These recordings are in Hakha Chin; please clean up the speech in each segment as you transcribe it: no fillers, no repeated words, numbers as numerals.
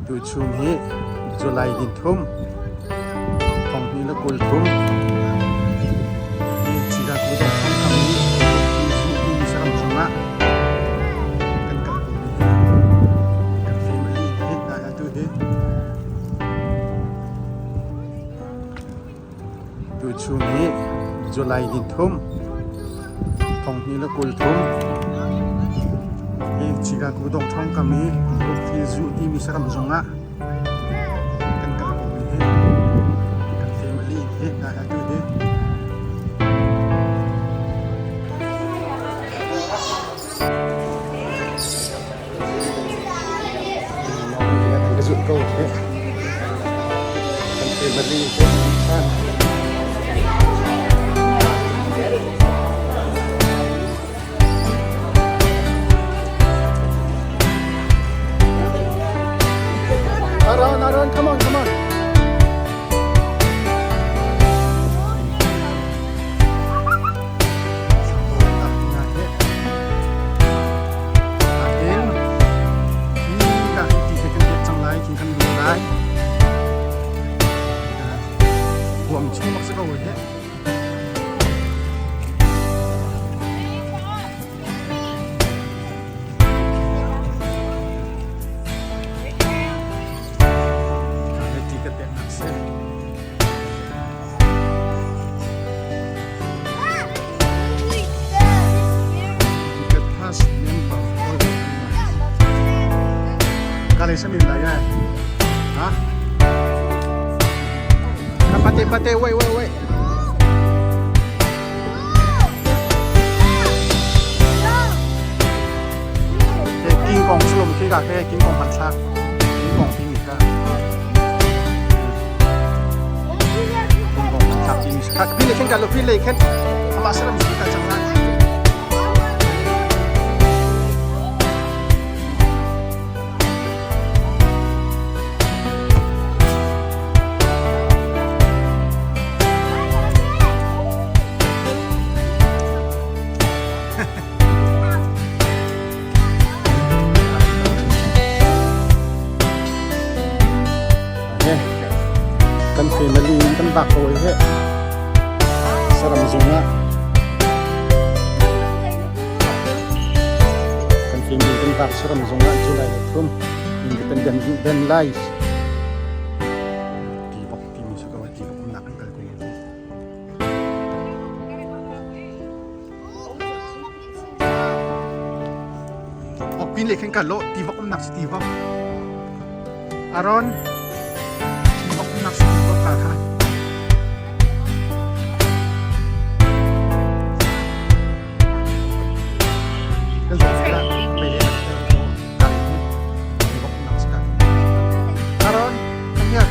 Tuchun hi July ni thum thonghnih le 23 hi Chicago dongthang kam i timi saram chungah kan kal ko mi hi kan family hi atu hi Tuchun hi July ni thum thonghnih le 23 hi Chicago dongthawng kam i Brookfield Zoo timi saram zungah kan kal ko mi hi kan family hi atu hi. Kan zulh ko hi. Kan family hi than. Aron, Aron, come on, come on. Huam chung bak si ko he. Ti ka pek nak si. Pate pate wait wait wait. King Kong sulum khi ka ke King Kong hmanthlak King Kong timi kha King Kong hmanthlak timi kha pin le khen ka lo pin le khen amah saram su ka chang la. Kan family in kan bak ko he. Saram zung ah kan family kan bak saram zung ah July le thum in kan den den lai. Ti bok ti mi sa ko ti bok nak kan kal ko. Pin le khen ka lo ti vok umnak si ti vok. Aron ti vok umnak si ti vok ka kha. Kan zo la pe le ka le ti vok umnak si ka. Aron come here.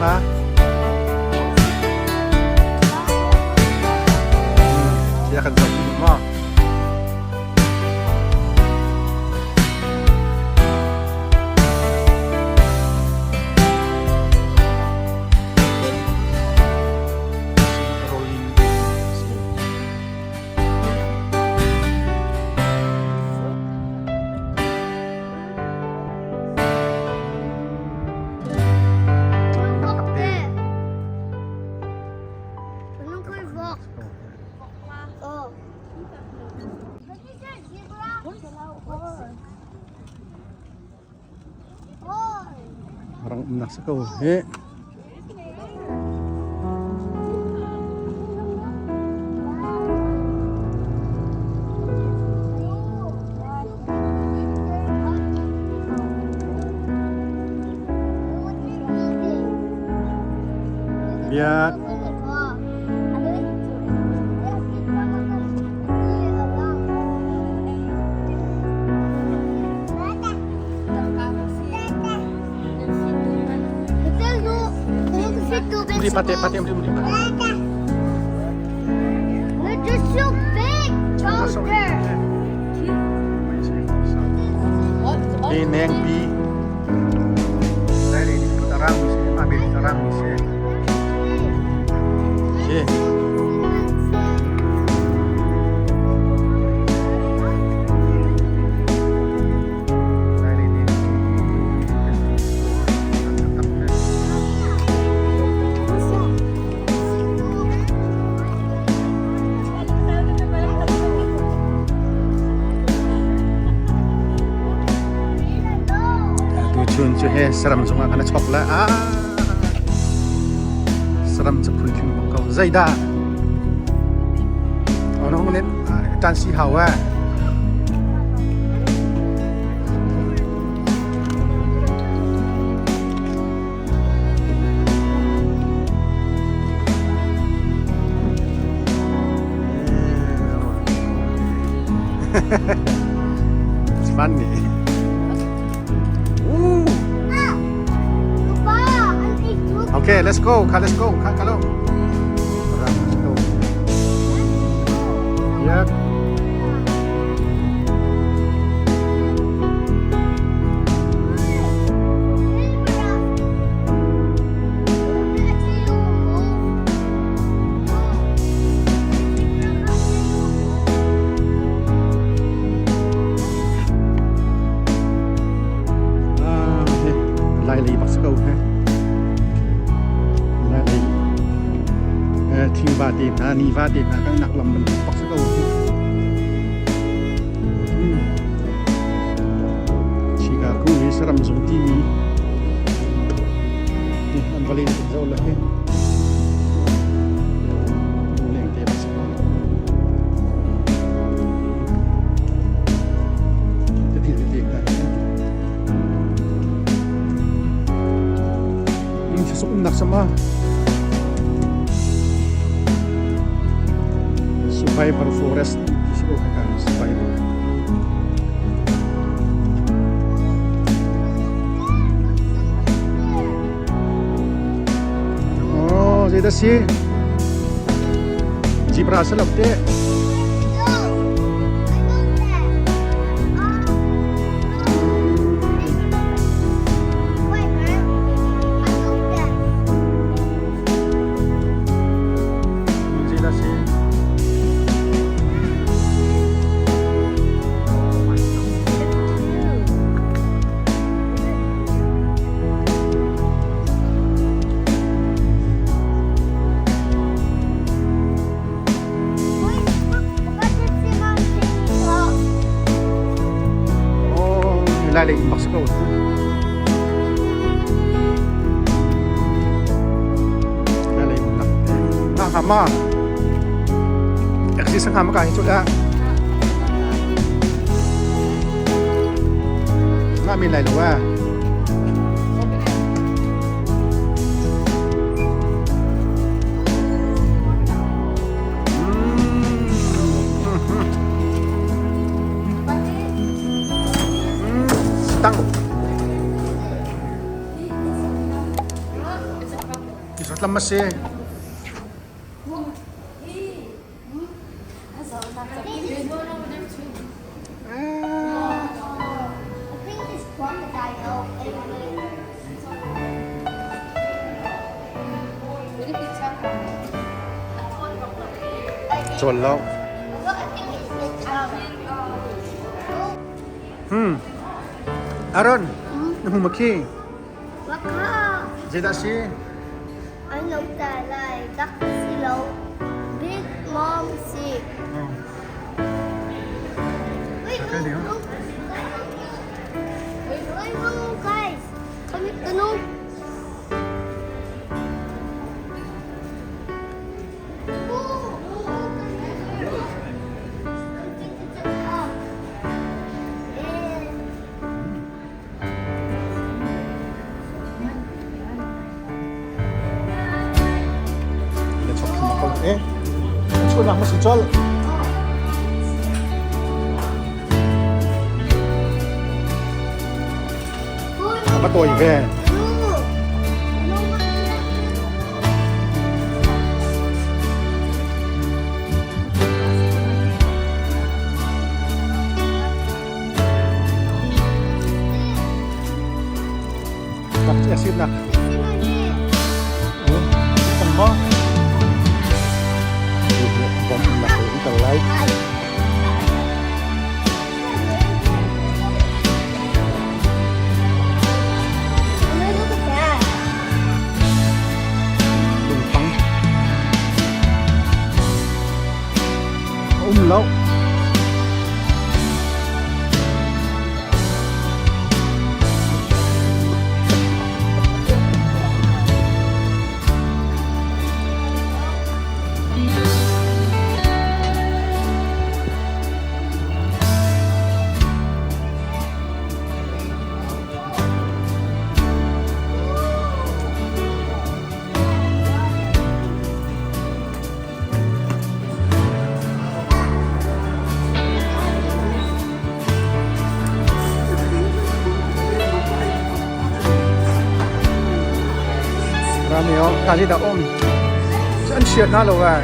Ma. Kia kan zoh ma. Rang umnak si ko hi. Biak. Pate pate pate. Hi nengpi lai lei nih a rangmi si mah bel a rangmi si. Hi. Lai lei nih Tuchun cu he saram zongah kan chok la ah saram cu phun bak ko zeidah ono nen tan si hau ah. It's funny. Ooh. Okay, let's go. Let's go. Let's go. Yep. Lai lei bak si ko he. Lai lei thingva te hna, niva te hna kan nak lam bantuk bak si ko he. Chicago hi saram zung timi an va len tuk zau le hi. Leng te bak si ko. Te thil te hna. Sasuk nak sama. Survivor Forest ti si ko kaka Survivor. Oh, zeidah si? Zebra sa lo te. Zeidah si? Oh, lai lei bak si ko. Lai lei nak. Na ha ma. Exi sang ha ma ka hi chu da. Na min lai lo wa. Tang. Isotlam ma si. Cawl lo. Hmm. Aaron, na hmu ma khi? Zeidah si? An lo ta lai dak si lo. Big mom si. Wait, look, look. Wait, look, guys. Kami tanong. Tunak ma si col. Va tawi ve. Nak Kan mo. Bom nak kal lai. Lungpang. Um lo. Rami oh, kali da om. An chiat na lo ai.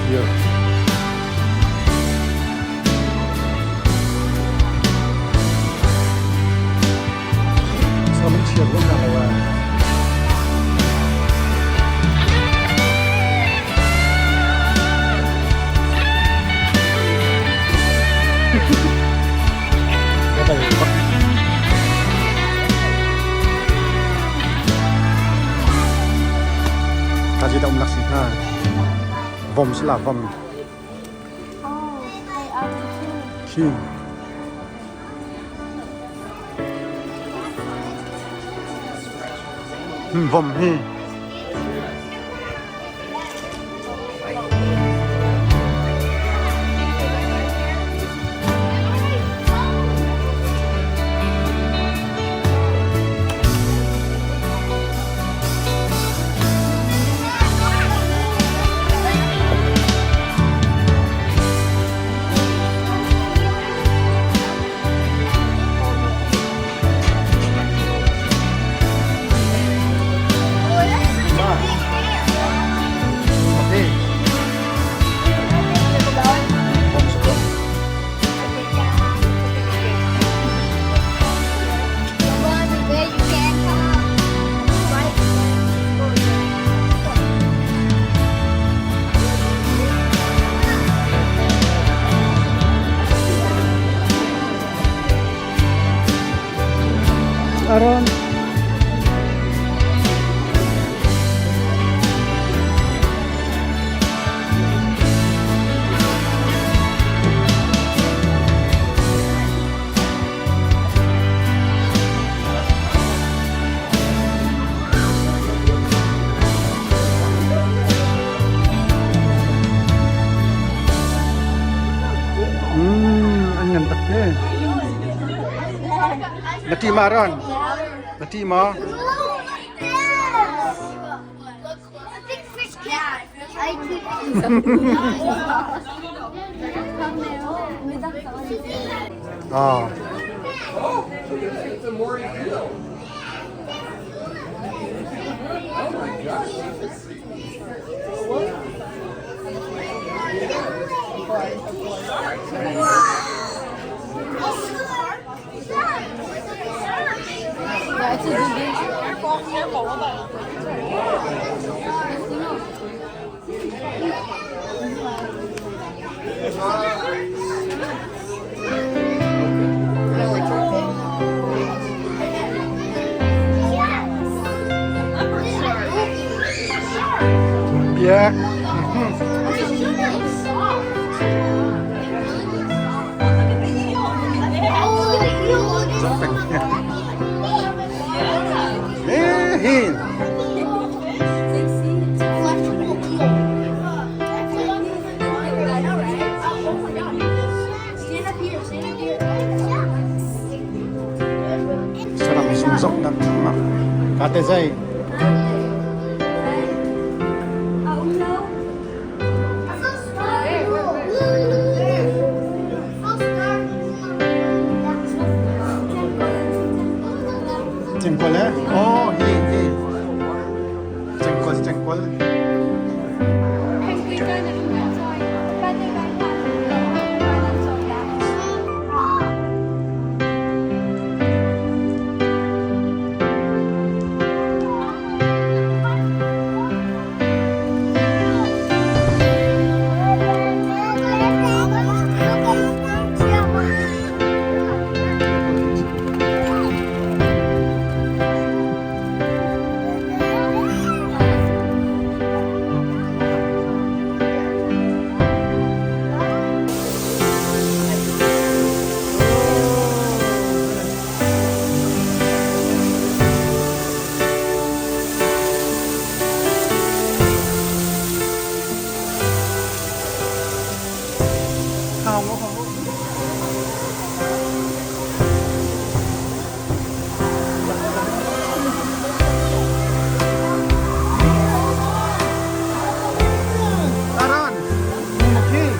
Here. So man chiat lo na lo ai. Ka zi da um lak si ha. Vom sila vom. Oh, I am too. Khi. Vom hi. Oh, that's such a big bear. Okay. Vom sa The one where you can come. Right. Aron. An ngan tak te. Na ti ma Ron? Na ti ma? Look at this! A big fish cat. I keep. Ah. The more you feel. Oh my gosh. Yeah. Oh, look at you. Zei? Cengkol eh? Oh, hi, hi. Cengkol, cengkol. Aran, okay.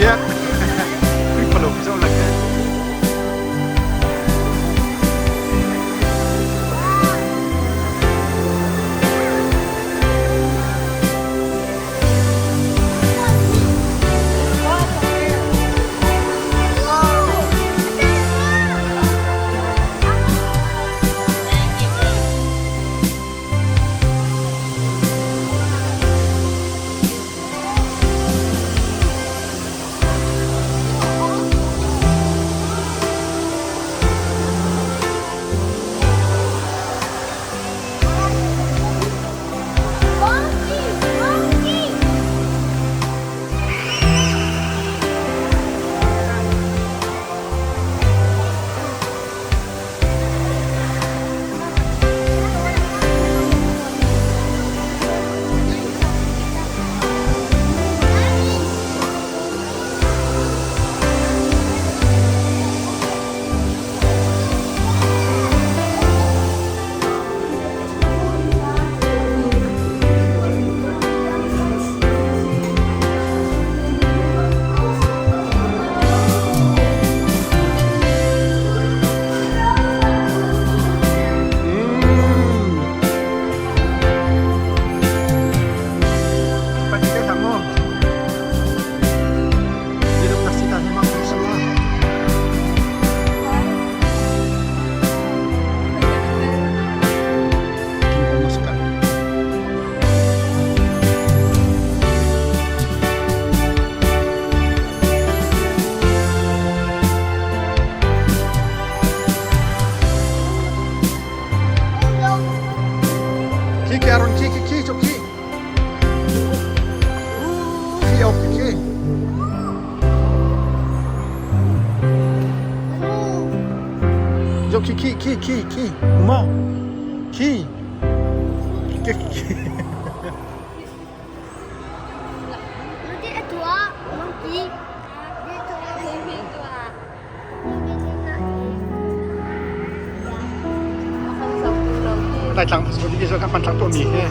Biak. Khrihfa lo lak eh. Khi khi Aaron khi khi khi chok khi. Khi ok khi. Yo khi khi khi khi khi. Mo. Khi. Khi khi. Laitlang pasal ti ka hman thlang tuahmi he.